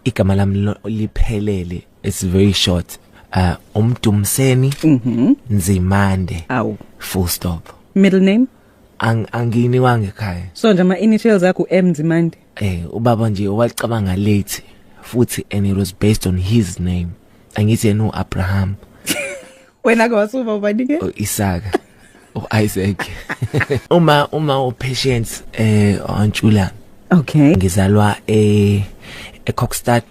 Igama lami liphelele, it's very short, uMdumiseni Nzimande. Awu. Full stop. Middle name? Anginiwanga ekhaya. So nje ama initials akho M Nzimande. Ubaba nje wacabanga late futhi, and it was based on his name. Angithi yena uAbraham. Wena ke wasuba ubani ke? uIsaka, uIsaac. Uma uPatience Antshula. Ngizalwa eKokstad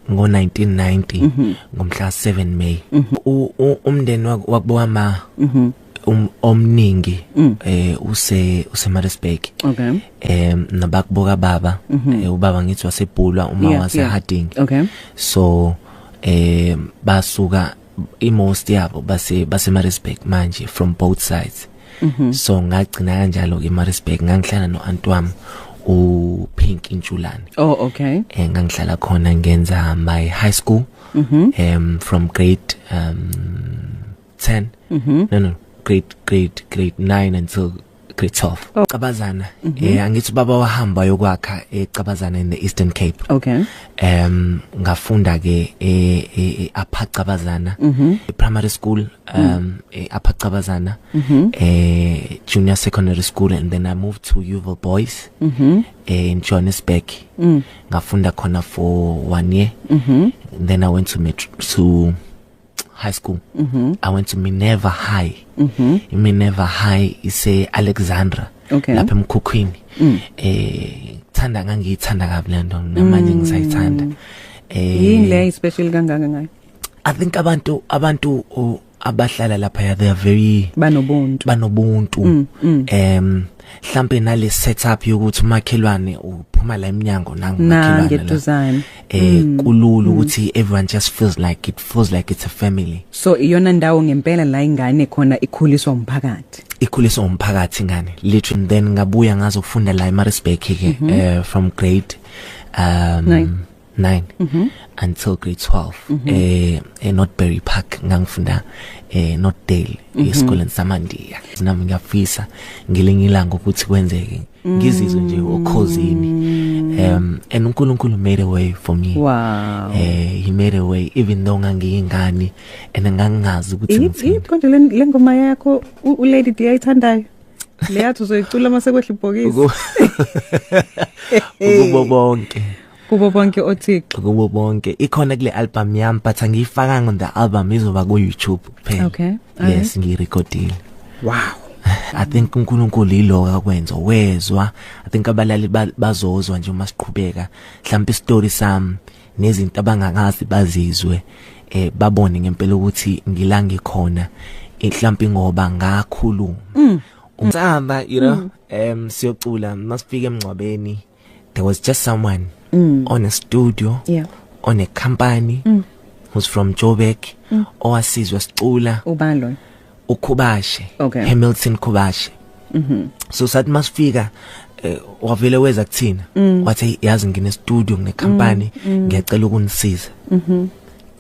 ngo1990 ngomhla 7 May. Umndeni wakubo ma omningi use Maritzburg. Nabakuboka baba, ubaba ngithi waseBhulwa, uma wase Harding. So basuka imost yabo base Maritzburg manje, from both sides. So ngagcina kanjalo ke eMaritzburg, ngangihlala no-aunt wami uPink Intshulane. Oh, okay. Ngangihlala khona ngenza my high school from grade 10, no, grade 9 until grade 12. Oh. Cabazana. Angithi baba wahamba yokwakha eCabazana in the Eastern Cape. Ngafunda ke Upper Cabazana primary school, Upper Cabazana, junior secondary school, and then I moved to Yeoville Boys in Johannesburg. Ngafunda khona for 1 year. And then I went to metro, to high school. I went to Minerva High. Minerva High is Alexandra. Lapha emkhukhwini. Thanda ngangiyithanda kabi le nto, namanje ngisayithanda. Yini le special kangaka ngayo? I think abantu abahlala lapha, they are very banobuntu. Banobuntu. Mhlambe nale setup yokuthi umakhelwane uphuma la eminyango nangumakhelwane la. Kulula ukuthi everyone just feels like it feels like it's a family. So iyona ndawo ngempela la ingane khona ikhuliswa umphakathi. Ikhuliswa umphakathi ingane literally. Then ngabuya ngazofunda la eMaritzburg ke, from grade 9 until grade 12 eNorthbury Park. Ngangifunda Northdale esikoleni samandiya. Nami ngiyafisa ngelinye ilanga ukuthi kwenzeke ngizizwe nje okhozini, and uNkulunkulu made a way for me. Wow. He made a way even though ngangiyingane and ngangingazi ukuthi ngithini. Konje le ngoma yakho uLady D ayithandayo leyathi uzoyicula mase kwehla ibhokisi. Kubo bonke. Kubo bonke oThixo. Kubo bonke. Ikhona kule album yami, but angiyifakanga on the album, izoba ku YouTube kuphela. Okay. Yes, ngiyirecordile. Wow. I think uNkulunkulu yiloko akwenza wezwa. I think abalali bazozwa nje uma siqhubeka mhlawumbe istory sami nezinto abangakazi bazizwe, babone ngempela ukuthi ngila ngikhona mhlawumbe ngoba ngakhuluma. Umsamba, siyocula masifika emngcwabeni, there was just someone on a studio, on a company, who's from Joburg, owasizwa sicula. Ubani lo? uKhubashe. Okay. Hamilton Khubashe. So sathi masifika, wavele weza kuthina, wathi, "Yazi ngine studio, ngine company, ngiyacela ukunisiza."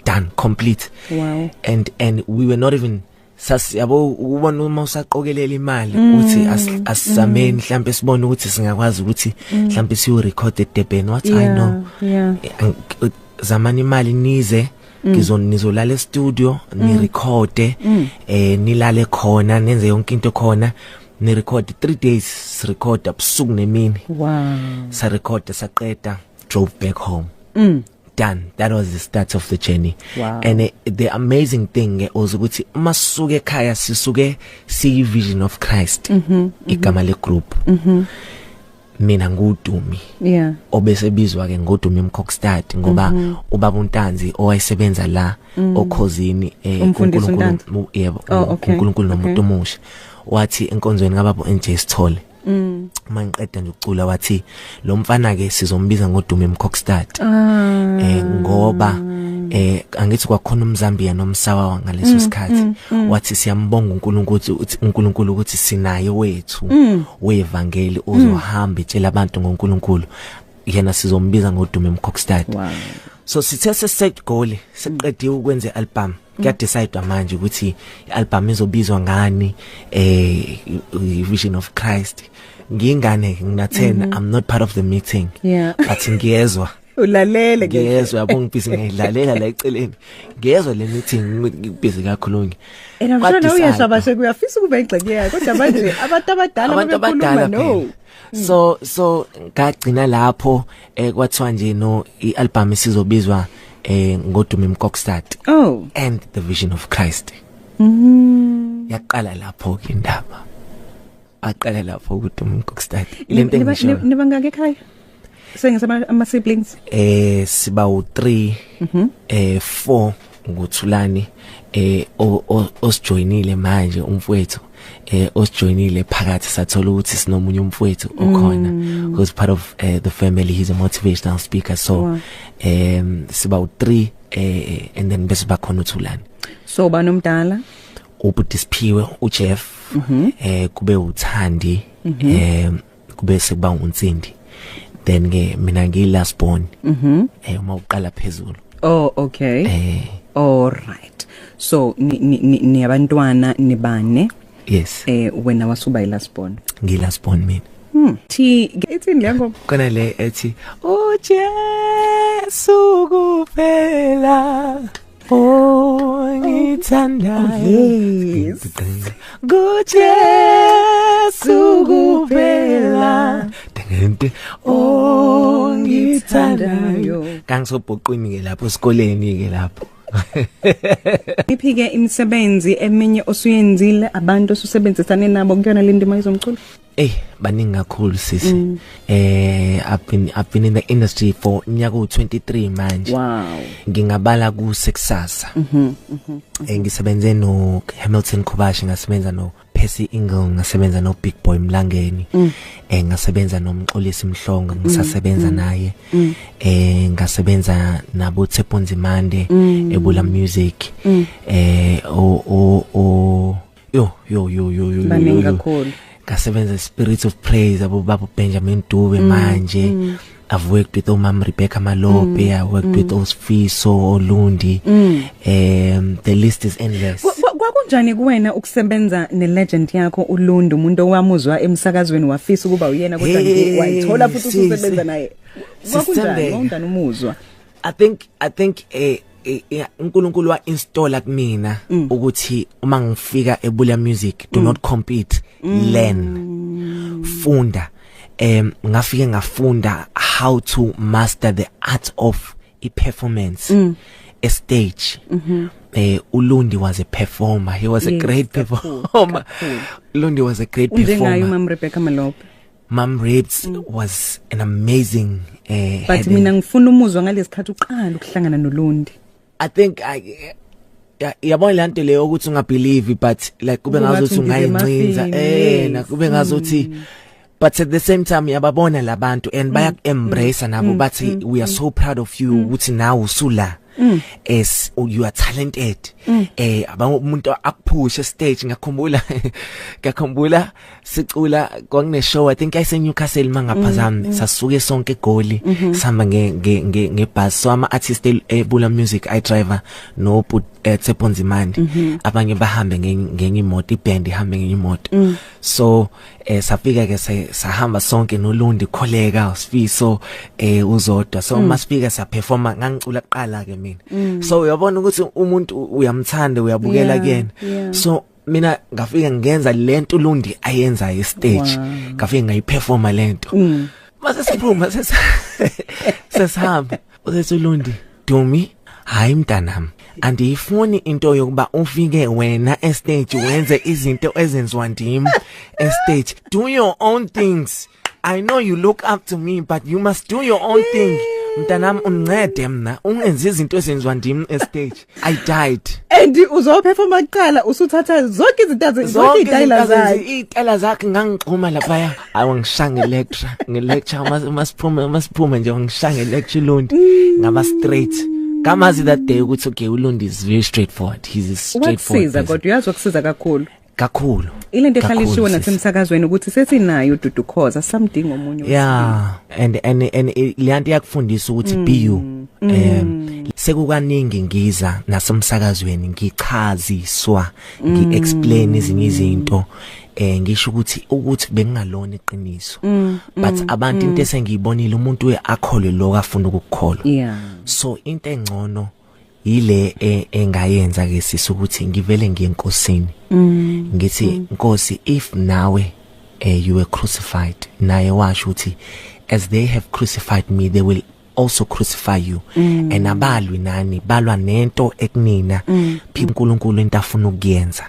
Done, complete. Wow. And we were not even sas yabo ukubona uma usaqokelela imali uthi asizameni mhlambe sibone ukuthi singakwazi ukuthi mhlambe siyo record eDurban. What I know, zamani imali nize, ngizonizolala e-studio, ni record, nilale khona, nenze yonke into khona, ni record 3 days, record abusuku nemini. Wow. Sa record, saqeda, drove back home. Done. That was the start of the journey. Wow. And the amazing thing was ukuthi uma sisuke ekhaya sisuke siyi Vision of Christ, igama le group. Mina nguDumi. Obese bizwa ke ngoDumi Mkokstad ngoba ubaba uNtanzi owayesebenza la okhozini, uNkulunkulu, yebo, uNkulunkulu nomuntu omusha, wathi enkonzweni kababa NJ Sithole, uma ngiqeda nje ukucula, wathi lo mfana ke sizombiza ngoDumi Mkokstad, ngoba angithi kwakhona umZambia nomsawa ngaleso sikhathi. Wathi siyambonga uNkulunkulu ukuthi uNkulunkulu ukuthi sinaye wethu wevangeli ozohamba etshela abantu ngoNkulunkulu, yena sizombiza ngoDumi Mkokstad. Wow. So sithe seset goal, seqediwe ukwenza ialbum, kuyadecide manje ukuthi ialbum izobizwa ngani, Vision of Christ. Ngiyingane, ngina 10, I'm not part of the meeting, but ngiyezwa. Ulalele ke. Ngiyezwa, yabo, ngibhizi ngiyidlalela la eceleni, ngiyezwa le meeting, ngibhizi kakhulunywa. And I'm sure nawe uyashaba, uyafisa ukuba ingxenye yayo, kodwa manje abantu abadala abantu bekhuluma abadala no. So ngagcina lapho, kwathiwa nje no, ialbum isizobizwa ngoDumi Mkokstad and the Vision of Christ. Yaqala lapho ke indaba, aqala lapho kuDumi Mkokstad lento engisho. Nibangaki ekhaya? Sengisama ama siblings. Siba u3, 4 nguThulani, osijoinile manje umfowethu, osijoinile phakathi, sathola ukuthi sinomunye umfowethu okhona who's part of the family. He's a motivational speaker, so siba u3, and then bese bakhona uThulani. So banomdala? Ubhuti Siphiwe, uJeff, kube uThandi, kube sekuba uNsindi, then ke mina ngiyi last born, uma uqala phezulu. Oh, okay. All right. So ni abantwana nibane. Yes. Wena wasuba last born. Ngiyi last born mina. Thi ithini le ngoma? Khona le ethi uJesu kuphela ongithandayo. Yes. KuJesu kuphela ngente ongithandayo. Kangisobhoqweni ke lapho esikoleni ke lapho. Iphike imisebenzi eminye osuyenzile, abantu osusebenzisane nabo kuyona le ndima yezomculo? Baningi kakhulu, sisi. I've been in the industry for nyaka u23 manje. Ngingabala ku Sekusasa. Ngisebenze no Hamilton Kobashi, ngasebenza no Percy Ingle, ngasebenza no Big Boy Mlangeni. Ngasebenza noMxolisi Mhlongo, ngisasebenza naye. Ngasebenza nabo Tshepo Nzimande eBula Music. O o o yo yo yo yo yo. Baningi kakhulu. Ngasebenza Spirit of Praise, abo baba Benjamin Dube manje. I've worked with Omam Rebecca Malope, I worked with Osfiso Olundi. The list is endless. Kwakunjani kuwena ukusebenza ne legend yakho uLundi, umuntu owamuzwa emsakazweni wafisa ukuba uyena, kodwa nje wayithola futhi ususebenza naye? Kwakunjani, wawunjani umuzwa? I think uNkulunkulu wa installa kumina ukuthi uma ngifika eBula Music, do not compete, learn, funda. Ngafike ngafunda how to master the art of i performance, a stage. Ulundi was a performer. He was a great performer. Ulundi was a great Unjengayo performer. Mam Rebecca Malope. Mam Rebs was an amazing But mina ngifuna umuzwa ngalesikhathi uqala ukuhlangana noLundi. I think I yabona lanto leyo ukuthi ungabelieve, but like kube Kube ngazuthi ngathi undize ungayincinza emafini, yes. Na kube ngazuthi, but at the same time yababona labantu and bayak embrace nabo, bathi, "We are so proud of you ukuthi nawe usula as you are talented." Umuntu akuphushe stage. Ngiyakhumbula sicula, kwakune show, I think ayise Newcastle mangaphazami, sasuke sonke eGoli sihamba nge nge nge ngebus, so ama artist eBula Music, i driver no put Tshepo Nzimande, abanye bahambe ngenye imoto, iband ihambe ngenye imoto. So safika ke, sahamba sonke noLundi, Kholeka, Sifiso, uZodwa. So masifika sa performa, ngangicula kuqala ke mina. So uyabona ukuthi umuntu uyamthanda, uyabukela kuyena. So mina ngafika ngenza lento uLundi ayenza e stage. Ngafika ngayiperforma lento. Mase siphuma, sesihamba, usethi uLundi, "Dumi, hayi mntanami, andiyifuni into yokuba ufike wena estage wenze izinto ezenziwa ndim estage. Do your own things. I know you look up to me, but you must do your own thing. Mntanami, uncede mna, ungenzi izinto ezenziwa ndim estage." I died. And uzoperforma kuqala, usuthatha zonke izinto, zonke izitayela zakhe. Iy'tayela zakhe. Ngangixhuma laphaya, ayi, wangishaya ngelecture, ngelecture masiphuma nje, wangishaya ngelecture Ulundi, ngaba straight. Ngamazi that day ukuthi okay, uLundi is very straightforward, he's a straightforward Wakusiza person. Kodwa uyazi wakusiza kakhulu. Kakhulu. Ilento ehlala Kakhulu, ishiwo sis. nasemsakazweni ukuthi sesinayo uDudu Khoza, samdinga omunye. Yeah, and leyanto iyakufundisa ukuthi be you. Sekukaningi ngiza nasemsakazweni, ngichaziswa, ngiexplain ezinye izinto. Ngisho ukuthi bengingalona iqiniso, but abantu into esengiyibonile, umuntu uyakholwe lokho afuna ukukukholwa. So into engcono ile engayenza ke sisi, ukuthi ngivele ngiye enkosini, ngithi, "Nkosi, if nawe you were crucified," naye washo ukuthi, "As they have crucified me, they will also crucify you." And abalwi nani, balwa nento ekunina. uNkulunkulu into afuna ukuyenza,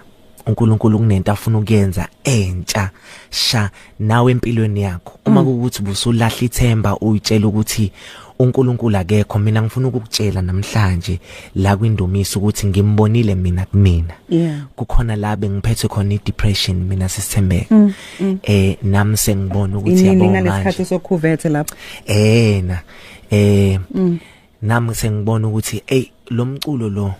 uNkulunkulu kunento afuna ukuyenza entsha sha nawe empilweni yakho. Uma kukuthi busulahla ithemba, uyitshela ukuthi uNkulunkulu akekho, mina ngifuna ukukutshela namhlanje la kwindumiso ukuthi ngimbonile mina kumina. Kukhona la bengiphethwe khona i-depression mina, sisithembeka, nami sengibona ukuthi Inini? Yabo, Ngalesikhathi manje sokhuvethe lapho? Na nami sengibona ukuthi hey, lo mculo lo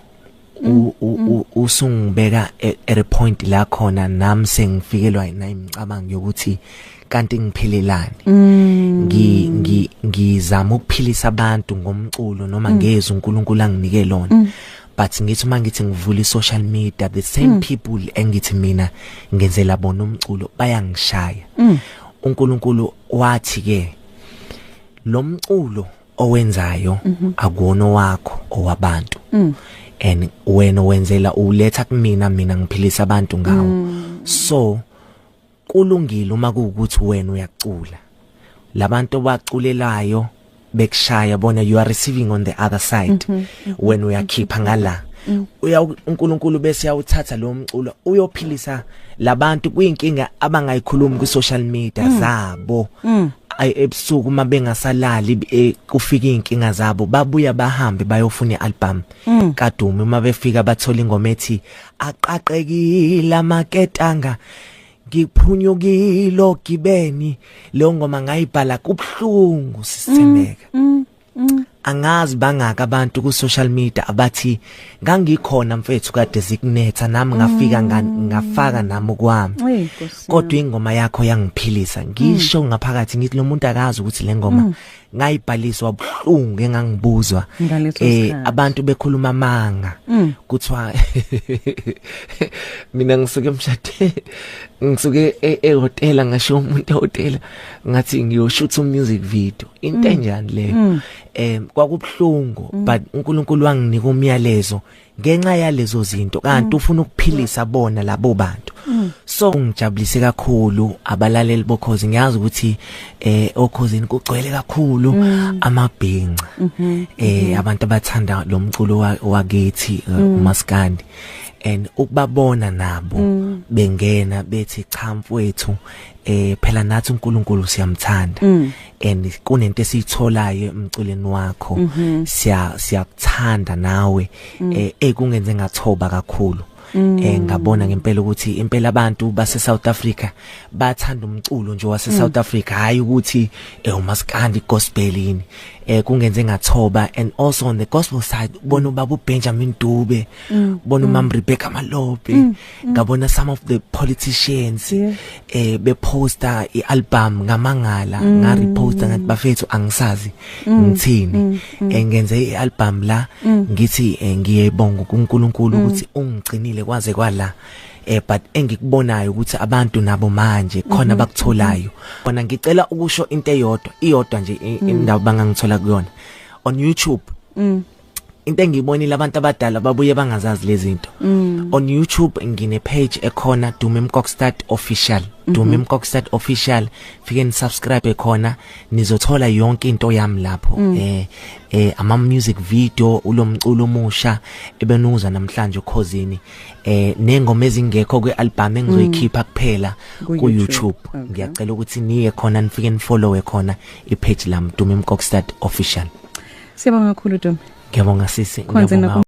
usungibeka at a point la khona nami sengifikelwa na imicabango yokuthi kanti ngiphilelani. Ngi ngi ngizama ukuphilisa abantu ngomculo noma ngezwe uNkulunkulu anginike lona, but ngithi uma ngithi ngivula i-social media, the same people engithi mina ngenzela bona umculo bayangishaya. uNkulunkulu wathi ke, lo mculo owenzayo akuwona wakho, owabantu, and wena wenzela uletha kumina, mina ngiphilisa abantu ngawo. So kulungile uma kuwukuthi wena uyacula, labantu abaculelayo bekushaya bona, you are receiving on the other side. Wena uyakhipha ngala, uya uNkulunkulu bese yawuthatha lo mculo uyophilisa labantu kuyinkinga abangayikhulumi ku social media zabo. Ay, ebusuku uma bengasalali, kufika inkinga zabo, babuya bahambe bayofuna ialbum kaDumi. Uma befika bathola ingoma ethi aqaqekile amaketanga, ngiphunyukile ogibeni. Leyo ngoma ngayibhala kubhlungu, sisithembeka. Angazi bangaka abantu ku social media abathi ngangikhona mfethu kade zikunetha, nami ngafika ngafaka nami kwami, Hey Nkosi. kodwa ingoma yakho yangiphilisa. Ngisho ngaphakathi ngithi lo muntu akazi ukuthi le ngoma ngayibhaliswa buhlungu engangibuzwa Ngaleso sikhathi. Abantu bekhuluma amanga, kuthiwa mina ngisuke emshade, ngisuke ehotela, ngasho umuntu ehotela ngathi ngiyoshoot music video. Into enjani leyo? Kwakubhlungu, but uNkulunkulu wanginika umyalezo ngenxa yalezo zinto, kanti ufuna ukuphilisa bona labo bantu. So ngijabulise kakhulu abalaleli bokhozi. Ngiyazi ukuthi okhozini kugcwele kakhulu amabhinca, abantu abathanda lo mculo wakithi, umaskandi, and ukubabona nabo bengena bethi, "Cha mfowethu, phela nathi uNkulunkulu siyamthanda and kunento esiyitholayo emculweni wakho, siyakuthanda nawe," ekungenze ngathoba kakhulu. Ngabona ngempela ukuthi impela abantu base South Africa bathanda umculo nje wase South Africa, hayi ukuthi umaskandi, gospel yini. Kungenze ngathoba. And also on the gospel side, bona ubaba uBenjamin Dube, bona uMam Rebecca Malope, ngabona some of the politicians beposta ialbum, ngamangala, ngareposta ngathi, "Bafethu, angisazi ngithini." Ngenze ialbum la ngithi ngiyebonga kuNkulunkulu ukuthi ungigcinile kwaze kwala, but engikubonayo ukuthi abantu nabo manje khona bakutholayo bona. Ngicela ukusho into eyodwa, iyodwa nje, indawo bangangithola kuyona on YouTube. Into engiyibonile, abantu abadala babuye bangazazi lezi zinto. On YouTube ngine page ekhona, Dumi Mkokstad Official, Dumi Mkokstad Official. Fike ni subscribe khona, nizothola yonke into yami lapho, ama music video, ulomculo omusha ebenuza namhlanje ukhozini, nengoma ezingekho kwealbum engizoyikhipha kuphela ku ku YouTube. YouTube. Ngiyacela ukuthi niye khona, nifike nifollowe khona ipage lami, Dumi Mkokstad Official. Siyabonga kakhulu, Dumi. Ngiyabonga sisi. Khonze. Ngiyabonga.